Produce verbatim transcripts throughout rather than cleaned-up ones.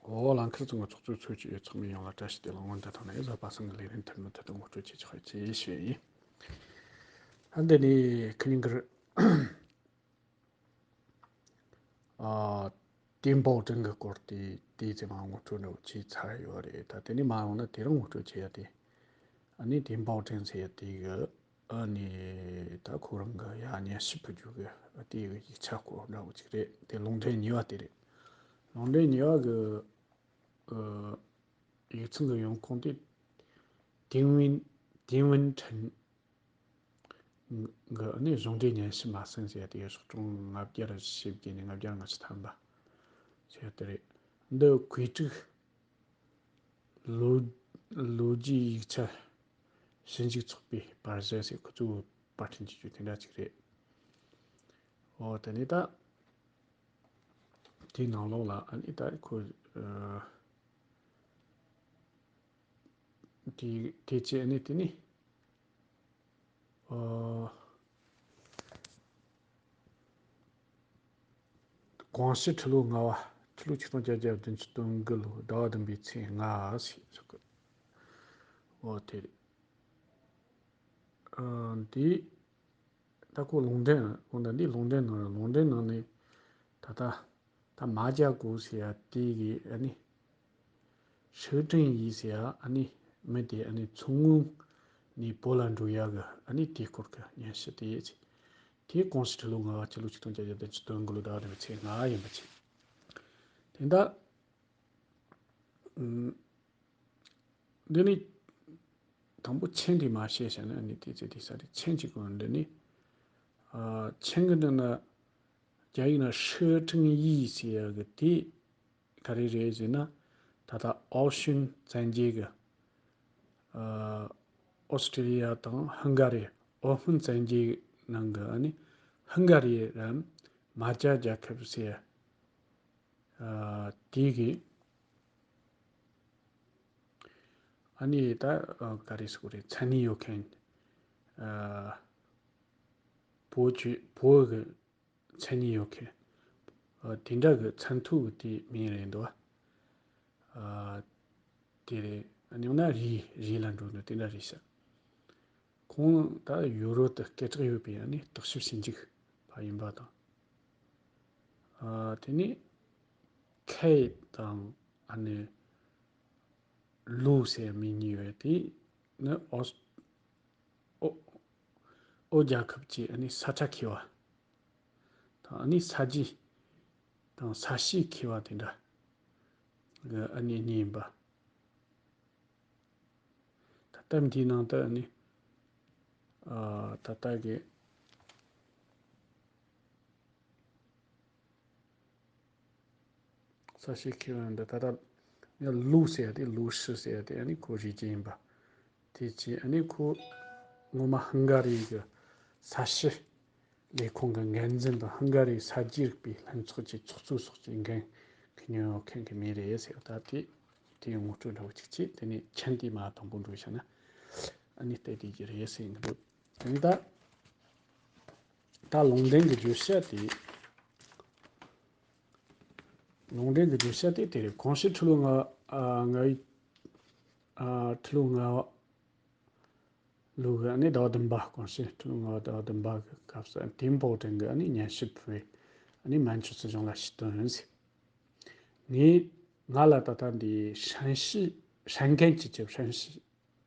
འོ་ལང་ཁར་ཚང་གི་ཚོགས་གཙོའི་ཚོགས་ཀྱི་ཚོགས་མི་ཡོངས་ལ་བཀྲ་ཤིས་བདེ་ལེགས། སྔོན་དུ་ཐོག་ནས་བཟའ་པ་སངས་ཀྱི་ལས་རིམ་མཐུན་མི་མཐུན་དུ་ངོ་སྤྲོད་བྱེད་ཆོག་ཅེས་ཞུ་ཡིན། ཨ་འདི་ནི་ཁི་ཉིན་གར་ཨ་ཏིན་པའོ་ཀྲེང་གི་སྐོར་དེ་དེའི་ཚེ་མ་ངོ་སྤྲོད་འདྲ་བོ་བྱས་ཚར་ཡོད་རེད། ད་དེ་ནི་མ་ཡོང་ན་དེ་རིང་ངོ་སྤྲོད་བྱེད་ཡ་དེ། ཨ་ནི་ཏིན་པའོ་ཀྲེང་ཟེར་ཡ་དེ་གི་ཨ་ནི་ད་ཁོ་རང་གི་ཡ་ཉན་ཞིབ་ཕུལ་རྒྱུ་གི་དེ་གི་ཡིག་ཆ་སྐོར་འདྲ་བོ་ཅིག་རེད། དེ་ལུང་འདྲེན་གཉིས་པ་དེ་རེད། ལུང་འདྲེན་གཉིས་པ་གི་ཨ་ཡིག་ཚང་གི་ཡོང་ཁུངས་དེ་ཏིང་ཝིན་ཏིང་ཝིན་ཁྲིན་གི་ཨ་ནི་གཞུང་འབྲེལ་ཉན་ཞིབ་མ་ཟིན་ཟེར་ཡ་དེ་གི་སོག་གྲངས་ལྔ་བརྒྱ་རེ་བཞི་བརྒྱ་ནས་ལྔ་བརྒྱ་ལྔ་བཅུ་ཐམ་པ་ཟེར་ཡ་དེ་རེད། འདི་བཀོད་སྒྲིག་ལོ་ལོ་རྒྱུས་ཡིག་ཆ་ཞིབ་འཇུག་ཚོགས་པའི་པར་གཞི་ཟེར་ཁོ་ཚོའི་པར་སྐྲུན་བྱེད་རྒྱུ་དེ་འདྲ་ཅིག་རེད། འོ་དེ་ནས་ད་དེའི་ནང་ལོགས་ལ་ཨ་ནི་ད་ཁོ་ཨ་དེ་དེ་ཅི་ཨ་ནི་དེ་ནི་ཨ་གོང་ཞུས་ཁྲི་ལོ་ལྔ་པ། ཁྲི་ལོ་ཆིག་སྟོང་བརྒྱད་བརྒྱ་བདུན་ཅུ་དོན་དགུ་ལོ་ཟླ་བ་བདུན་པའི་ཚེས་ལྔ་ཞེས་སོགས་ཀྱི། འོ་དེ་རེད། ཨ་འདི་ད་ཁོ་ལུང་འདྲེན་ཁོ་ད་འདི་ལུང་འདྲེན་ནང་རེད། ལུང་འདྲེན་ནང་ནས་ད་ལྟ་ད་མ་ཇ་གོ་ཟེར་ཡ་དེ་གི་ཨ་ནི་ཧྲི་ཀྲིན་ཡི་ཟེར་ཡ་ཨ་ནི་མི་དེ་ཨ་ནི་མཚོ་སྔོན་ནས་བོད་ལ་འགྲོ་ཡ་གི་ཨ་ནི་དེའི་སྐོར་གི་སྙན་ཞུ་དེ་ཡིན། དེ་གོང་ཞུས་ཁྲི་ལོ་ལྔ་པ་ཕྱི་ལོ་ཆིག་སྟོང་བརྒྱད་བརྒྱ་བདུན་ཅུ་དོན་དགུ་ལོ་ཟླ་བ་བདུན་པའི་ཚེས་ལྔ་ཡིན་པ་བྱས། དེ་འདྲ། ཨུམ། འདི་ནི་དང་པོ་མཆན་དེ་མ་བཤད་བྱས་ན་ཨ་ནི་དེ་ཚེ་དེ་ས་དེ་མཆན་གཅིག་གོ། འདི་ནི་ཨ་མཆན་གི་འདི་ན་རྒྱ་ཡིག་ན་ཧྲི་ཀྲིན་ཡི་ཟེར་ཡ་གི་དེ་ག་རེ་རེད་ཟེར་ན། ད་ལྟ་ཨོ་ཤུན་བཙན་རྒྱལ་གི་ཨ་ཨོ་སི་ཀྲི་ལི་ཡ་དང་ཧང་ག་རི། ཨོ་སྨན་བཙན་རྒྱལ་ནང་གི་ཨ་ནི་ཧང་ག་རི་རམ་མ་ཇ་རྒྱལ་ཁབ་ཟེར་ཡ། ཨ་དེ་གི་ཨ་ནི་ད་ཨ་ག་རེ་ཟེར་དགོས་རེད། མཚན་ཉིད་ཡོད་མཁན། ཨ་བོད་ཀྱི་བོད་གི་མཚན་ཉིད་ཡོད་མཁན། ཨ་དེ་འདྲ་གི་མཚན་ཐོ་གི་དེ་མིང་རེད་འདུག་ཨ་དེ་རེད། ཡང་ན་རི་རི་ལ་འགྲོ་འདུག་དེ་འདྲ་རེད་ཤག་ཁོང་ད་ཡུ་རོབ་ཏུ་སྐད་གྲགས་ཡོད་པའི་ཨ་ནི་བརྟག་ཞིབ་ཞིབ་འཇུག་པ་ཡིན་པ་དང་། ཨ་དེ་ནི་ཁའེ་དང་ཨ་ནི་ལུའུ་ཟེར་མི་གཉིས་ཡོད། དེ་ནི་ཨོ་ཨོ་ཨོ་རྒྱལ་ཁབ་ཀྱི་ཨ་ནི་ས་ཁྲ་མཁས་པ་དང་ཨ་ནི་ས་རྒྱུས་དང་ས་གཤིས་མཁས་པ་དེ་འདྲ་གི་ཨ་ནི་གཉིས་ཡིན་པ། ད་ལྟ་འདིའི་ནང་དུ་ནི་ཨ་ད་ལྟ་གི་ས་གཤིས་མཁས་པ་འདི་ད་ལྟ་ཡང་ལུའུ་ཟེར་ཡ་དེ། ལུའུ་ཧྲི་ཟེར་ཡ་དེ་ཨ་ནི་ཁོ་རིགས་རྒྱུད་ཡིན་པ། དེ་རྗེས་ཨ་ནི་ཁོ་ངོ་མ་ཧང་ག་རི་གི་ས་གཤིས་ལས་ཁུངས་ཀྱི་འགན་འཛིན་དང་ཧང་ག་རིའི་ས་རྒྱུས་རིག་པའི་ལྷན་ཚོགས་ཀྱི་ཚོགས་གཙོ་སོགས་ཀྱི་འགན་ཁུར་མྱོང་མཁན་གྱི་མི་རེད་ཟེར། ད་དེ་དེའི་ངོ་སྤྲོད་འདྲ་བོ་ཅིག་བྱས། དེ་ནས་མཆན་དེ་མ་དང་པོ་འགྲོ་བྱས་ན་ཨ་ནི་ལྟ་བསྡད་ཀྱི་རེད་ཟེར་གྱི་འདུག་དེ་ནས་ད་ད་ལུང་འདྲེན་གྱི་བརྗོད་བྱ་དེ། ལུང་འདྲེན་གྱི་བརྗོད་བྱ་དེ་དེ་རེད། གོང་ཞུས་ཁྲི་ལོ་ལྔ་ཨ་ལྔ་ཨ་ཁྲི་ལོ་ལྔ་ལོ་གི་ཨ་ནི་ཟླ་བ་བདུན་པ། གོང་ཞུས་ཁྲི་ལོ་ལྔ་པ་ཟླ་བ་བདུན་པ་གི་སྐབས་སུ་ཏིན་པའོ་ཀྲེང་གིས་ཨ་ནི་སྙན་ཞུ་ཕུལ་བས་ཨ་ནི་མན་ཆུ་སྲིད་གཞུང་ལ་ཞུས་དོན་ཟེར། ངས་ང་ལ་ད་ལྟ་འདི་ཧྲན་ཞི་ཧྲན་གན་སྤྱི་ཁྱབ། ཧྲན་ཞི་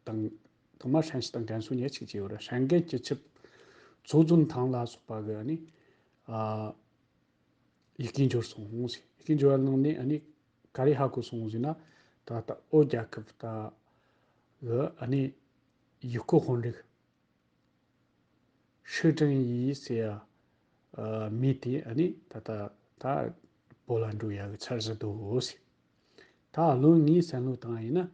དང་ཐོག་མར་ཧྲན་ཞི་དང་ཀན་སུའུ་གཉིས་གཅིག་བྱས་ཡོད་རེད། ཧྲན་གན་སྤྱི་ཁྱབ་ཙོ་ཙུན་ཐང་ལ་སོགས་པ་གི་ཨ་ནི་ཨ་ཡི་གེ་འབྱོར་སོང་ཟེར། ཡི་གེ་འབྱོར་བ་ནང་ནས་ཨ་ནི་ག་རེ་ཧ་གོ་སོང་ཟེར་ན། ད་ལྟ་ཨོ་རྒྱལ་ཁབ་ད་གི་ཨ་ནི་ཡུལ་སྐོར་དཔོན་རིགས་ཧྲི་ཀྲིན་ཡི་ཟེར་ཡ་ཨ་མི་དེ་ཨ་ནི་ད་ལྟ་ད་བོད་ལ་འགྲོ་ཡ་གི་འཆར་གཞི་འདུག་ཟེར། ད་བློན་ངའི་བསམ་བློ་བཏང་ཡིན་ན།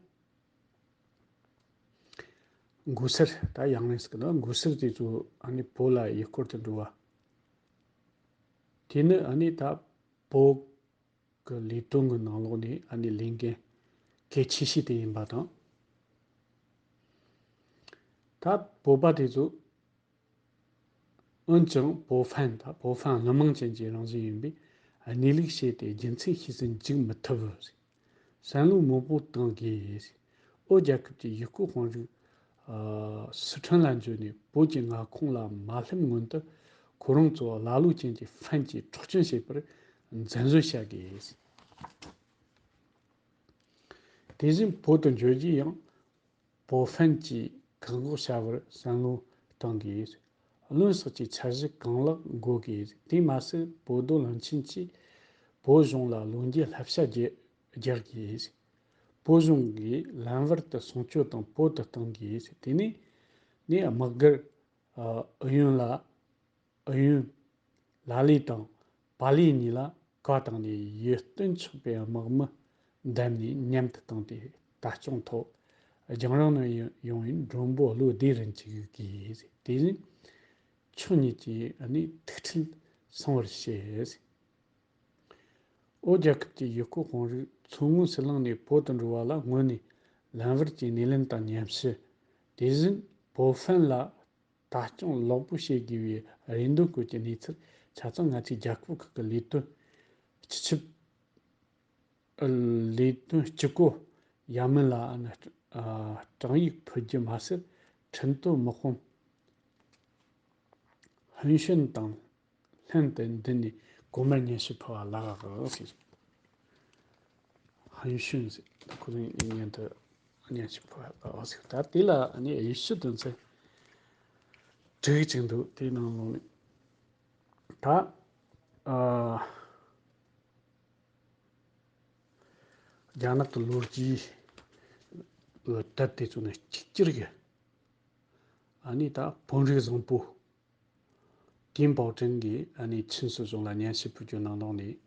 འགོ་སར་ད་ཡང་ལེན་ཟེར་གི་འདུག་འགོ་སར་དེ་ཚོ་ཨ་ནི་བོད་ལ་ཡུལ་སྐོར་དུ་འགྲོ་བ་དེ་ནི་ཨ་ནི་ད་བོད་ཀྱི་ལས་དོན་གྱི་ནང་ལོགས་ནས་ཨ་ནི་ལས་འགན་གལ་ཆེ་ཤོས་དེ་ཡིན་པ་དང་། ད་བོད་པ་དེ་ཚོ་འོན་ཀྱང་བོད་ཕན་དང་བོད་ཕན་སྣུམ་མང་ཅན་གྱི་རང་བཞིན་ཡིན་པས་གནས་ལུགས་བཤད་དེ་རྒྱུ་མཚན་ཤེས་སུ་འཇུག་མི་ཐུབ་ཟེར། བསམ་བློ་མང་པོ་བཏང་དགོས། བོད་རྒྱལ་ཁབ་ཀྱི་ཡུལ་སྐོར་དཔོན་རིགས་ཨ་སི་ཁྲོན་ལ་འབྱོར་ནས་བོད་ཀྱི་མངའ་ཁོངས་ལ་མ་སླེབས་སྔོན་དུ་ཁོ་རང་ཚོ་ལ་ལུ་ཅན་གྱི་ཧྥན་གྱིས་འཕྲོག་བཅོམ་བྱས་པར་འཛེམ་བཟོ་བྱ་དགོས། དེ་བཞིན་བོད་དུ་འབྱོར་རྗེས་ཡང་བོད་ཧྥན་གྱིས་བཀག་འགོག་བྱ་བར་བསམ་བློ་གཏང་དགོས། བློན་སོགས་ཀྱི་འཆར་གཞི་གང་ལེགས་འགོད་དགོས། དེ་མ་ཟད་བོད་རྡོ་རློན་ཆེན་གྱིས་བོད་གཞུང་ལ་ལོ་འགའི་བསླབ་བྱ་རྒྱག་རྒྱག་དགོས། བོད་གཞུང་གིས་ལམ་བར་དུ་སྲུང་སྐྱོབ་དང་བོད་དུ་གཏོང་དགོས། དེ་ནས་ནས་དམག་སྒར་ཨུ་ཡོན་ལ་ཨུ་ཡོན་ལ་ལི་དང་པ་ལི་གཉིས་ལ་བཀའ་བཏང་ནས་ཡིད་རྟོན་ཆོག་པའི་དམག་མི་འདེམས་ནས་མཉམ་དུ་བཏང་སྟེ་ལྟ་སྐྱོང་ཐོག་རྒྱང་རིང་ནས་ཡོང་བའི་མགྲོན་པོ་བློ་བདེ་རུ་འཇུག་དགོས། དེ་བཞིན་ཕྱོགས་གཉིས་ཀྱི་ནས་ཐུག་འཕྲད་སྲུང་བར་བྱེད། བོད་རྒྱལ་ཁབ་ཀྱི་ཡུལ་སྐོར་དཔོན་རིགས་མཚོ་སྔོན་ཕྱི་གླིང་ནས་བོད་དུ་འགྲོ་བ་ལ་སྔོན་ནས་ལམ་བར་གྱི་སྣེ་ལེན་དང་ཉམས་ཞིབ། དེ་བཞིན་བོད་ཧྥན་ལ་ལྟ་སྐྱོང་ལེགས་པོ་བྱེད་དགོས་པའི་རེ་འདུན་སྐོར་གྱི་གནས་ཚུལ་ཆ་ཚང་ང་ཚོའི་རྒྱལ་ཁབ་ཁག་གི་ལས་དོན་སྤྱི་ཁྱབ་ལས་དོན་སྤྱི་བཀོད་ཡར་མར་ལ་ཨ་ནི་ཨ་དྲང་ཡིག་ཕུལ་རྒྱུ་མ་ཟད། ཁྲིན་ཏུའུ་དམག་དཔོན་ཧུན་ཤུན་དང་ལྷན་དུ་འདི་ནས་གོང་མར་སྙན་ཞུ་ཕུལ་བ་ལགས་ཟེར། ཧུན་ཤུན་ཟེར། ད་ཁོ་རང་གཉིས་མཉམ་དུ་སྙན་ཞུ་ཕུལ་བ་ལགས་ཟེར། ད་དེ་ལ་ཨ་ནི་ཡེ་ཤུ་དོན་ཚན་དྲུག་ཅིག་འདུག་དེའི་ནང་ལོགས་ནས་ད་ཨ་རྒྱ་ནག་གི་ལོ་རྒྱུས་ཀྱི་དེབ་དེ་ཚོ་ནས་གཅིག་གྱུར་གྱི་ཨ་ནི་ད་བོད་རིགས་བཟང་པོ་ཏིན་པའོ་ཀྲེང་གིས་ཨ་ནི་ཆིན་སྲིད་གཞུང་ལ་སྙན་ཞུ་ཕུལ་རྒྱུ་ནང་ལོགས་ནས་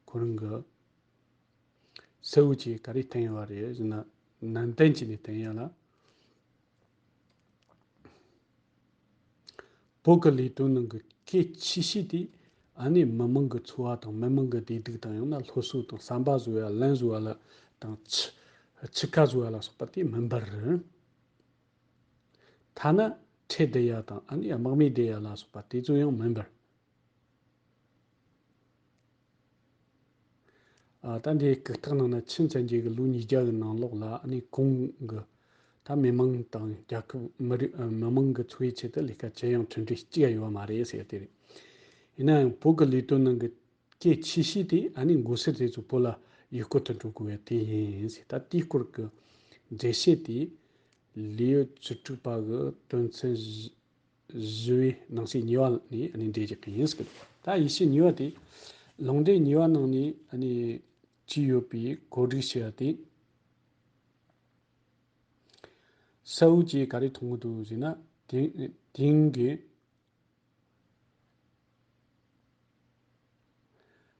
ཁོ་རང་གི་གསལ་བོ་ཅིག་ག་རེ་བསྟན་ཡོད་རེད་ཟེར་ན། ནན་ཏན་བྱས་ནས་བསྟན་ཡོད་ལ། བོད་ཀྱི་ལས་དོན་ནང་གི་གལ་ཆེ་ཤོས་དེ་ཨ་ནི་མི་མང་གི་འཚོ་བ་དང་མི་མང་གི་བདེ་སྡུག་དང་ཡང་ན་སློབ་གསོ་དང་ཟམ་པ་བཟོ་ཡ་ལམ་བཟོ་ཡ་ལ་དང་ཆུ་ཆུ་ཁ་བཟོ་ཡ་ལ་སོགས་པ་དེ་མིན་པར། ཐ་ན་ཁྲལ་བསྡུ་ཡ་དང་ཨ་ནི་དམག་མི་བསྡུ་ཡ་ལ་སོགས་པ་དེ་ཚོ་ཡང་མིན་པར། ཨ་ད་འདིའི་ལྐུགས་རྟགས་ནང་ན་ཆིན་བཙན་རྒྱལ་གྱི་ལོ་ཉིས་བརྒྱ་གི་ནང་ལོགས་ལ་ཨ་ནི་གོང་གི་ད་མི་མང་དང་རྒྱལ་ཁབ་མི་རིགས་ཨ་མི་མང་གི་འཚོ་བའི་ཆེད་དུ་ལས་ཀ་ཅི་ཡང་གྲུབ་འབྲས་གཅིག་ཡང་ཡོད་མ་རེད་ཟེར་དེ་རེད། ཡིན་ནའང་བོད་ཀྱི་ལས་དོན་ནང་གི་གལ་ཆེ་ཤོས་དེ་ཨ་ནི་མགོ་སེར་དེ་ཚོ་བོད་ལ་ཡུལ་སྐོར་དུ་འགྲོ་དགོས་པ་དེ་ཡིན་ཟེར། ད་དེའི་སྐོར་གྱི་འགྲེལ་བཤད་དེ་ལེའུ་བཅུ་དྲུག་པ་གི་དོན་ཚན་བཞི་བཞི་བའི་ནང་གསེས་གཉིས་པ་ནས་ཨ་ནི་འགྲེལ་རྒྱག་གི་ཡིན་ཟེར། ད་ཡེ་ཤུ་གཉིས་པ་དེ་ལུང་འདྲེན་གཉིས་པ་ནང་ནས་ཨ་ནི་བྲིས་ཡོད་པའི་གོ་སྒྲིག་ཞེས་པ་དེ་གསལ་བོ་ཅིག་ག་རེ་མཐོང་གི་འདུག་ཟེར་ན། དེང་དེང་གི་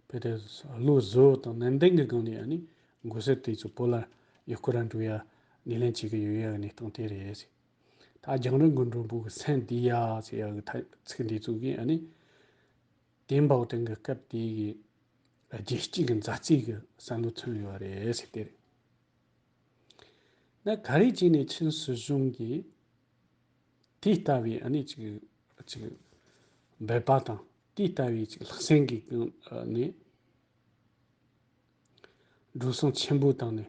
བོད་དེ་ལོ་བཟོ་དང་ནན་ཏན་གྱི་སྒང་ནས་ཨ་ནི་མགོ་སེར་དེ་ཚོ་བོད་ལ་ཡུལ་སྐོར་ར་འགྲོ་ཡ་སྣེ་ལེན་བྱེད་ཀྱི་ཡོད་ཡ་གི་གནས་སྟངས་དེ་རེད་ཟེར། ད་རྒྱང་རིང་གི་མགྲོན་པོ་གི་སེམས་བདེ་ཡ་ཟེར་ཡ་གི་ཐ་ཚིག་འདི་ཚོ་གིས་ཨ་ནི་ཏེན་པའོ་ཏེན་གྱི་སྐབས་དེ་གི་རྒྱལ་སྤྱི་གི་མཛའ་བརྩེ་གི་བསམ་བློ་མཚོན་ཡོད་རེད་ཟེར་དེ་རེད། ན་ག་རེ་བྱས་ནས་ཆིན་སྲིད་གཞུང་གིས་དེ་ལྟ་བུའི་ཨ་ནི་ཅིག་ཅིག་འབད་པ་དང་དེ་ལྟ་བུའི་ཅིག་ལྷག་སེམས་ཀྱི་ནས་འགྲོ་སོང་ཆེན་པོ་བཏང་ནས་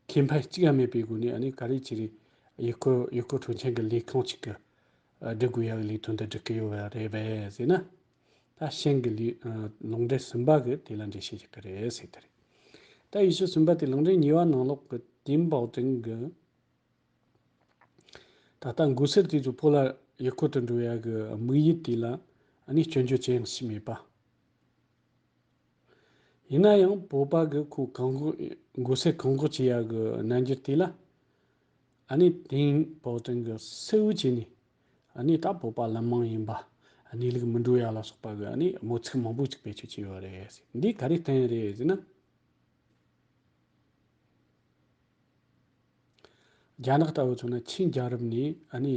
ཁེ་ཕན་གཅིག་ཡང་མེད་པའི་སྒོ་ནས་ཨ་ནི་ག་རེ་བྱས་རེད། ཡུལ་སྐོར་ཡུལ་སྐོར་སྤྲོ་འཆམ་གྱི་ལས་ཁུངས་གཅིག་གི་སྒྲིག་དགོས་ཡག་ལས་དོན་དེ་སྒྲིག་གི་ཡོད་པ་རེད་པས་ཟེར་ན། ད་ཤིན་གྱི་ལས་ལུང་འདྲེན་གསུམ་པ་གི་དེ་ལ་འགྲེལ་བཤད་རྒྱག་གི་རེད་ཟེར་དེ་རེད། ད་ཡེ་ཤུ་གསུམ་པ་དེ་ལུང་འདྲེན་གཉིས་པ་ནང་ལོགས་ཀྱི་ཏིན་པའོ་ཏིན་གྱི་ད་ལྟ་མགོ་སེར་དེ་ཚོ་བོད་ལ་ཡུལ་སྐོར་དུ་འགྲོ་ཡག་གི་དམིགས་ཡུལ་དེ་ལ་ཨ་ནི་སྐྱོན་བརྗོད་ཅི་ཡང་བྱས་མེད་པ། ཡིན་ན་ཡང་བོད་པ་གི་ཁོ་བཀག་འགོག་མགོ་སེར་བཀག་འགོག་བྱེད་ཡག་གི་རྣམ་འགྱུར་དེ་ལ་ཨ་ནི་ཏིན་པའོ་ཏིན་གྱིས་གསལ་བོ་བྱས་ནས་ཨ་ནི་ད་བོད་པ་ལམ་མང་ཡིན་པ། གནས་ལུགས་མི་འགྲོ་ཡ་ལ་སོགས་པ་གི་ཨ་ནི་དམོད་ཚིག་མང་པོ་ཅིག་བེད་སྤྱོད་བྱས་ཡོད་རེད། འདི་ག་རེ་བསྟན་རེད་ཟེར་ན། རྒྱ་ནག་ལྟ་བུ་ཚོ་ནི་ཆིན་རྒྱལ་རབས་ནས་ཨ་ནི་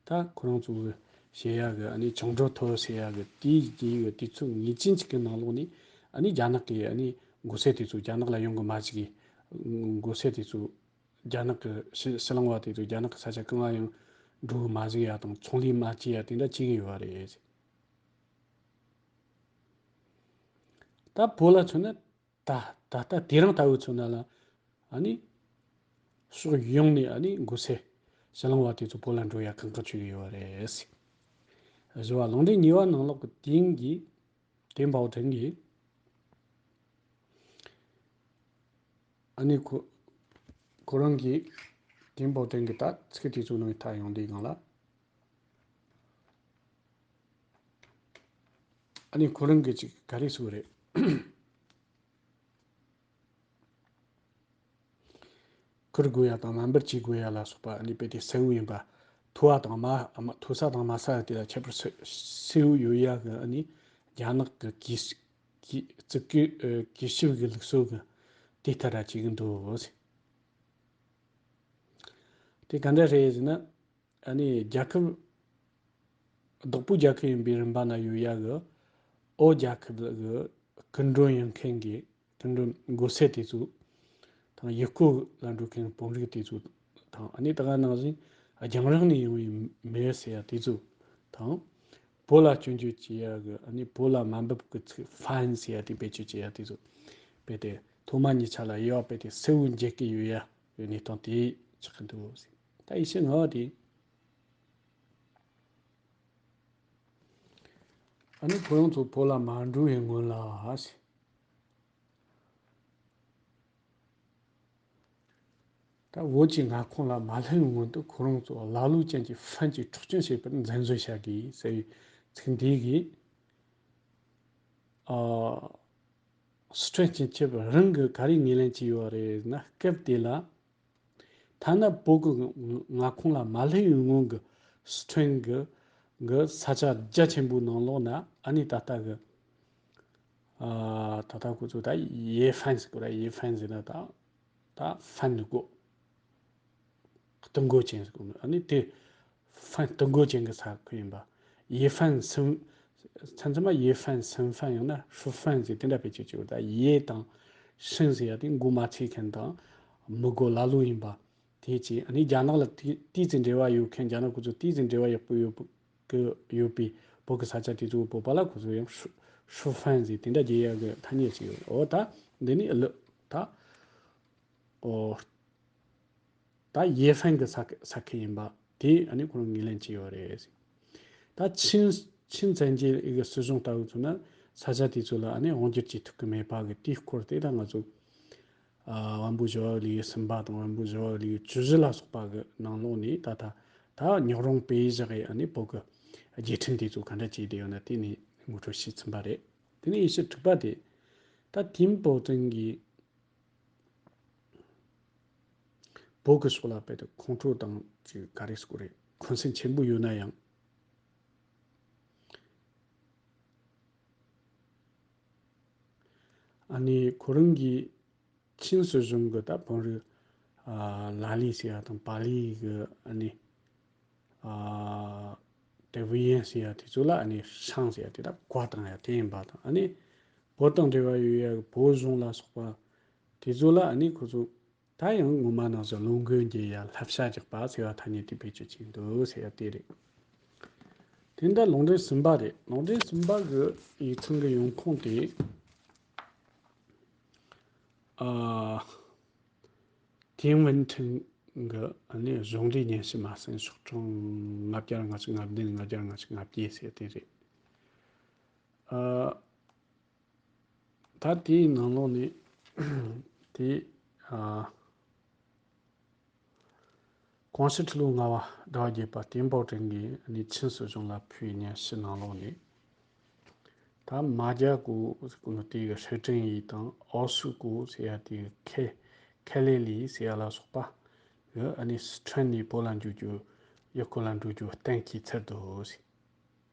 ད་ཁོ་རང་ཚོ་གི་བྱེད་ཡ་གི་ཨ་ནི་བཅིངས་འགྲོལ་ཐོབ་ཟེར་ཡ་གི་དེའི་རྗེས་གི་དུས་ཚོད་ངེས་ཅན་ཅིག་གི་ནང་ལོགས་ནས་ཨ་ནི་རྒྱ་ནག་གི་ཨ་ནི་མགོ་སེར་དེ་ཚོ་རྒྱ་ནག་ལ་ཡོང་གི་མ་བཅུག་གི། མགོ་སེར་དེ་ཚོ་རྒྱ་ནག་གི་ཕྱི་ཕྱི་གླིང་བ་དེ་ཚོ་རྒྱ་ནག་གི་ས་ཆ་གང་ལ་ཡང་འགྲོ་གི་མ་བཅུག་ཡ་དང་ཚོང་ལས་མ་བྱེད་ཡ་དེ་འདྲ་བྱེད་ཀྱི་ཡོད་རེད། ད་བོད་ལ་མཚོན་ན། ད་ད་ལྟ་དེ་རིང་ལྟ་བུ་ཚོ་ན་ལ་ ཨ་ནི་ཕྱོགས་ཡོངས་ནས་ཨ་ནི་འགོ་སེ་ཕྱི་གླིང་བ་དེ་ཚོ་བོད་ལ་འགྲོ་ཡ་ཁག་ཁག་ཆགས་ཡོད་རེད། བཞི་བ། རླུང་འཕྲིན་གཉིས་པ་ནང་ལོགས་ཀྱི་དེང་གི་ཏིན་པའོ་ཏིན་གྱིས་ཨ་ནི་ཁོ་ཁོ་རང་གིས་ཏིན་པའོ་ཏིན་གྱི་ད་ཚིག་དེ་ཚོ་ནང་མཐའ་ཡོང་དུས་སྒང་ལ། ཨ་ནི་ཁོ་རང་གིས་ཅིག་ག་རེ་ཟེར་དགོས་རེད། ཁུར་དགོས་ཡ་དང་མ་འབར་བྱེད་དགོས་ཡ་ལ་སོགས་པ་ཨ་ནི་དཔེ་དེ་གསལ་བོ་ཡིན་པ། མཐོ་བ་དང་དམའ་མཐོ་ས་དང་དམའ་ས་དེ་ལ་ཁྱད་པར་གསལ་བོ་ཡོད་ཡ་གི་ཨ་ནི་རྒྱ་ནག་གི་གུས་གུས་བརྩི་བཀུར་གུས་ཞབས་ཀྱི་ལུགས་སྲོལ་གི་དེ་ལྟར་ར་བྱེད་གི་འདུག། དེ་ག་འདྲ་རེད་ཟེར་ན། ཨ་ནི་རྒྱལ་ཁབ་བདག་པོའི་རྒྱལ་ཁབ་ཡིན་པའི་རིམ་པ་ན་ཡོད་ཡ་གི་ཨོ་རྒྱལ་ཁབ་གི་སྐུ་མགྲོན་ཡིན་མཁན་གྱི་སྐུ་མགྲོན་འགོ་སེ་དེ་ཚོ་དང་ཡུལ་སྐོར་ལ་འགྲོ་མཁན་བོད་རིགས་དེ་ཚོ་དང་ཨ་ནི་ད་ག་ནང་བཞིན་རྒྱང་རིང་ནས་ཡོང་བའི་མི་ཟེར་ཡ་དེ་ཚོ་དང་བོད་ལ་སྐྱོན་བརྗོད་བྱེད་ཡ་གི་ཨ་ནི་བོད་ལ་མ་འབབ་གི་ཚིག་ཧྥན་ཟེར་ཡ་དེ་བེད་སྤྱོད་བྱེད་ཡ་དེ་ཚོ་བེད་དེ་ཐོག་མ་གཉིས་ཆ་ལ་དབྱེ་བ་བེད་དེ་གསལ་བོ་འབྱེད་ཀྱི་ཡོད་ཡ་ཡོད་གནས་སྟངས་དེ་ཆགས་ཀྱི་འདུག་ཟེར། ད་ཡེ་ཤེས་ལྔ་པ་དེ། ཨ་ནི་ཁོ་རང་ཚོ་བོད་ལ་མ་འགྲོ་བའི་སྔོན་ལ་ཟེར། ད་བོད་ཀྱི་མངའ་ཁོངས་ལ་མ་སླེབས་པའི་སྔོན་དུ་ཁོ་རང་ཚོ་ཀླ་ཀློ་ཅན་གྱི་ཧྥན་གྱིས་འཕྲོག་བཅོམ་བྱས་པར་འཛེམ་བཟོ་བྱ་དགོས་ཟེར་བའི་ཚིག་འདི་གིས། ཨ། སི་ཁྲོན་སྤྱི་ཁྱབ་རང་གིས་ག་རེ་ངོས་ལེན་བྱས་ཡོད་རེད་ན། སྐབས་དེ་ལ་ཐ་ན་བོད་ཀྱི་མངའ་ཁོངས་ལ་མ་སླེབས་པའི་སྔོན་གྱི་སི་ཁྲོན་གྱི་གི་ས་ཆ་རྒྱ་ཆེན་པོའི་ནང་ལོགས་ན་ཨ་ནི་ད་ལྟ་གི་ཨ། ད་ལྟ་ཁོ་ཚོ་ད་ཡེ་ཧྥན་ཟེར་གོ་ར། ཡེ་ཧྥན་ཟེར་ན་ད་ད་ཧྥན་ནི་གོ། སྟོད་འགོ་ཅན་ཟེར་གོ་ནོ། ཨ་ནི་དེ་ཧྥན་སྟོད་འགོ་ཅན་གྱི་ས་ཁུལ་ཡིན་པ། ཡེ་ཧྥན་སུན་མཚམས་མཚམས་མ་ཡེ་ཧྥན་སུན་ཧྥན་ཡང་ན་ཧྲུ་ཧྥན་ཟེར་དེ་འདྲ་བེད་སྤྱོད་བྱེད་ཡོད། ད་ཡེ་དང་ཧྲིན་ཟེར་ཡ་དེ་མགོ་མ་ཚོས་མཁན་དང་མི་གོ་ཀླ་ཀློ་ཡིན་པ། དེ་ཅི་ཨ་ནི་རྒྱ་ནག་ལ་ཏི་ཏི་ཙི་འབྲེལ་བ་ཡོད་མཁན། རྒྱ་ནག་ཁོ་ཚོ་ཏི་ཙི་འབྲེལ་བ་ཡག་པོ་ཡོད་པ་གི་ཡོད་པའི་བོད་ཀྱི་ས་ཆ་དེ་ཚོ་བོད་པ་ལ་ཁོ་ཚོ་ཡང་ཧྲུ་ཧྲུ་ཧྥན་ཟེར་དེ་འདྲ་རྒྱག་ཡ་གི་ཐ་སྙད་ཅིག་ཡོད། འོ་ད་འདི་ནི་ཀླུ་ད་འོ་ད་ཡེ་ཧྥན་གྱི་ས་ས་ཁུལ་ཡིན་པ་དེ་ཨ་ནི་ཁོ་རང་ངོས་ལེན་བྱས་ཡོད་རེད། ད་ཆིན་ཆིན་བཙན་རྒྱལ་གྱི་སྲིད་གཞུང་ལྟ་བུ་མཚོན་ན་ས་ཆ་དེ་ཚོ་ལ་ཨ་ནི་དབང་སྒྱུར་བྱེད་ཐུབ་ཀྱི་མེད་པ་གི་དེའི་སྐོར་དེ་ད་ང་ཚོ་ཨ། དབང་པོ་ཞི་བ་ལྷུན་གྲུབ་གསུམ་པ་དང་དབང་པོ་ཞི་བ་ལྷུན་གྲུབ་བཅུ་བཞི་ལ་སོགས་པ་གི་ནང་ལོགས་ནས་ད་ལྟ་ད་ཉག་རོང་པེ་ཡི་བཞག་གི་ཨ་ནི་བོད་གི་རྒྱལ་ཕྲན་དེ་ཚོ་ག་འདྲ་བྱས་བསྡད་ཡོད་ན་དེ་ནས་ངོ་སྤྲོད་ཞུས་ཚུན་པ་རེད། དེ་ནས་ཡེ་ཤུ་དྲུག་པ་དེ་ད་ཏིན་པའོ་ཏིན་གྱིས་བོད་གི་ཕྱོགས་ལ་དཔེ་དེ་ཁོང་ཁྲོ་དང་ཅིག་ག་རེ་ཟེར་དགོས་རེད། འཁོན་སེམས་ཆེན་པོ་ཡོད་ན་ཡང་ཨ་ནི་ཁོ་རང་གིས་ཆིན་སྲིད་གཞུང་གི་ད་བོད་རིགས་ཨ་ལ་ལི་ཟེར་ཡ་དང་པ་ལི་གི་ཨ་ནི་ཨ་དེ་ཝི་ཡན་ཟེར་ཡ་དེ་ཚོ་ལ་ཨ་ནི་ཧྲང་ཟེར་ཡ་དེ་ད་བཀའ་བཏང་ཡ་དེ་ཡིན་པ་དང་། ཨ་ནི་བོད་དང་འབྲེལ་བ་ཡོད་ཡ་གི་བོད་གཞུང་ལ་སོགས་པ་དེ་ཚོ་ལ་ཨ་ནི་ཁོ་ཚོ་ད་ཡང་ངོ་མ་ནང་བཞིན་བློ་འགུལ་འགྱེད་ཡ་བསླབ་བྱ་རྒྱག་པ་ཟེར་བ་ཐ་སྙད་དེ་བེད་སྤྱོད་བྱས་འདུག་ཟེར་ཡ་དེ་རེད། དེ་འདྲ་ལུང་འདྲེན་གསུམ་པ་རེད། ལུང་འདྲེན་གསུམ་པ་གི་ཡིག་ཚང་གི་ཡོང་ཁུངས་དེ། ཨ། ཐེན་ཝུན་ཁྲིན་གི་ཨ་ནི་གཞུང་འབྲེལ་སྙན་ཞུ་མ་ཟིན་ཤོག་གྲངས་ལྔ་བརྒྱ་ལྔ་བཅུ་ང་བདུན། ལྔ་བརྒྱ་ལྔ་བཅུ་ང་བརྒྱད་ཟེར་དེ་རེད། ཨ། ད་དེའི་ནང་ལོགས་ནས་དེ་ཨ། ཀོང་ཞི་ཁྲི་ལོ་ལྔ་པ་ཟླ་བ་བརྒྱད་པ་ཏེན་པའོ་ཀྲེང་གིས་ནི་ཆིན་སྲིད་གཞུང་ལ་ཕུལ་བའི་སྙན་ཞུ་ནང་ལོགས་ནས། ད་མ་རྒྱ་གོ་ཟེར་གོ་ནོ་དེ་གི་ཧྲི་ཀྲེང་ཡི་དང་ཨའོ་སུའུ་གོ་ཟེར་ཡ་དེ་གི་ཁེ་ཁེ་ལེ་ལི་ཟེར་ཡ་ལ་སོགས་པ་གི་ཨ་ནི་སི་ཁྲོན་ནས་བོད་ལ་འགྲོ་རྒྱུ་ཡུལ་སྐོར་ལ་འགྲོ་རྒྱུ་གཏན་འཁེལ་ཚར་འདུག་ཟེར།